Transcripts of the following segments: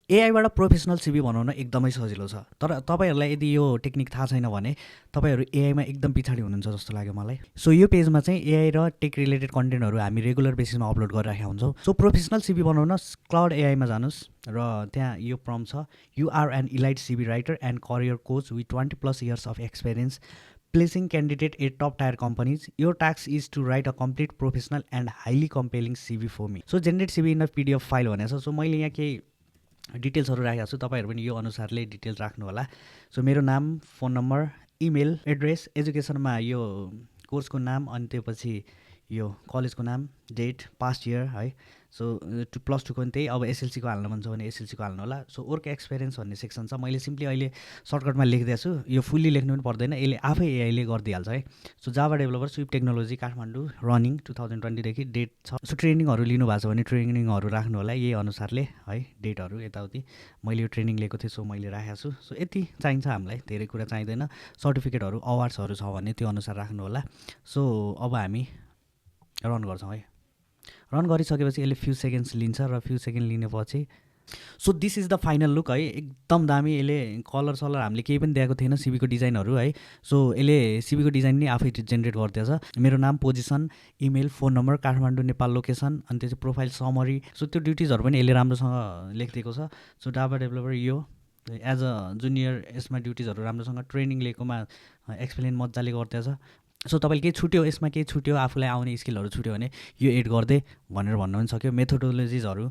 एआईबाट professional CV बनाउन एकदमै सजिलो छ। तर तपाईँहरूलाई यदि यो टेक्निक थाहा छैन भने तपाईँहरू एआईमा एकदम पछाडि हुनुहुन्छ जस्तो लाग्यो मलाई। सो यो पेजमा चाहिँ एआई र टेक रिलेटेड कन्टेन्टहरू हामी रेगुलर बेसिसमा अपलोड गरिरहेका हुन्छौँ। सो प्रोफेसनल सिभी बनाउन क्लाउड एआईमा जानुहोस् र त्यहाँ यो प्रम्प्ट छ, you are an elite CV writer and career coach with 20+ years of experience placing candidate at top tier companies. Your task is to write a complete professional and highly compelling CV for me. So generate CV in a PDF file भनेको छ। So मैले यहाँ केही डिटेल्सहरू राखेको छु, तपाईँहरू पनि यो अनुसारले डिटेल्स राख्नु होला। सो मेरो नाम, फोन नम्बर, इमेल एड्रेस, एजुकेसनमा यो कोर्सको नाम, अनि त्यसपछि यो कलेजको नाम, डेट, पास्ट इयर है। सो +2को पनि त्यही, अब एसएलसीको हाल्नु मन छ भने एसएलसीको हाल्नु होला। सो वर्क एक्सपिरियन्स भन्ने सेक्सन छ, मैले सिम्पली अहिले सर्टकटमा लेखिदिएको छु, यो फुल्ली लेख्नु पनि पर्दैन, यसले आफै एआईले गरिदिइहाल्छ है। So Java developer Swift technology Kathmandu running 2020देखि डेट छ। सो ट्रेनिङहरू लिनुभएको छ भने ट्रेनिङहरू राख्नु होला यही अनुसारले है, डेटहरू यताउति। मैले यो ट्रेनिङ लिएको थिएँ, सो मैले राखेको छु। सो यति चाहिन्छ हामीलाई, धेरै कुरा चाहिँदैन। सर्टिफिकेटहरू अवार्ड्सहरू छ भने त्यो अनुसार राख्नु होला। सो अब हामी रन गर्छौँ है। रन गरिसकेपछि यसले फ्यु सेकेन्ड्स लिन्छ र फ्यु सेकेन्ड लिनेपछि so this is the final look है। एकदम दामी। यसले कलर सलर हामीले केही पनि दिएको थिएन, सिबीको डिजाइनहरू है। सो यसले सिबीको डिजाइन नै आफै जेनेरेट गरिदिएछ। मेरो नाम, position, email, phone number, Kathmandu Nepal location, अनि त्यो चाहिँ प्रोफाइल समरी। सो त्यो ड्युटिजहरू पनि यसले राम्रोसँग लेखिदिएको छ। सो जावा डेभलपर यो एज अ जुनियर यसमा ड्युटिजहरू राम्रोसँग ट्रेनिङ लिएकोमा एक्सप्लेन मजाले गरिदिएछ। सो तपाईँले केही छुट्यो, यसमा केही छुट्यो, आफूलाई आउने स्किलहरू छुट्यो भने यो एड गरिदिए भनेर भन्न पनि सक्यो। मेथोडोलोजिजहरू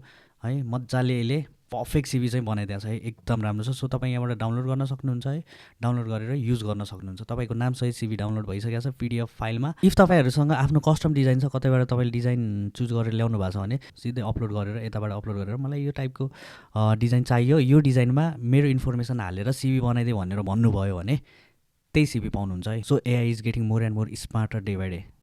है मजाले यसले पर्फेक्ट सिभी चाहिँ बनाइदिएको छ है, एकदम राम्रो छ। सो तपाईँ यहाँबाट डाउनलोड गर्न सक्नुहुन्छ है, डाउनलोड गरेर युज गर्न सक्नुहुन्छ। तपाईँको नामसहित सिभी डाउनलोड भइसकेको छ पिडिएफ फाइलमा। इफ तपाईँहरूसँग आफ्नो कस्टम डिजाइन छ, कतैबाट तपाईँले डिजाइन चुज गरेर ल्याउनु भएको छ भने सिधै अपलोड गरेर यताबाट अपलोड गरेर मलाई यो टाइपको डिजाइन चाहियो, यो डिजाइनमा मेरो इन्फर्मेसन हालेर सिभी बनाइदिए भनेर भन्नुभयो भने त्यही सिभी पाउनुहुन्छ है। So AI is getting more and more smarter day by day.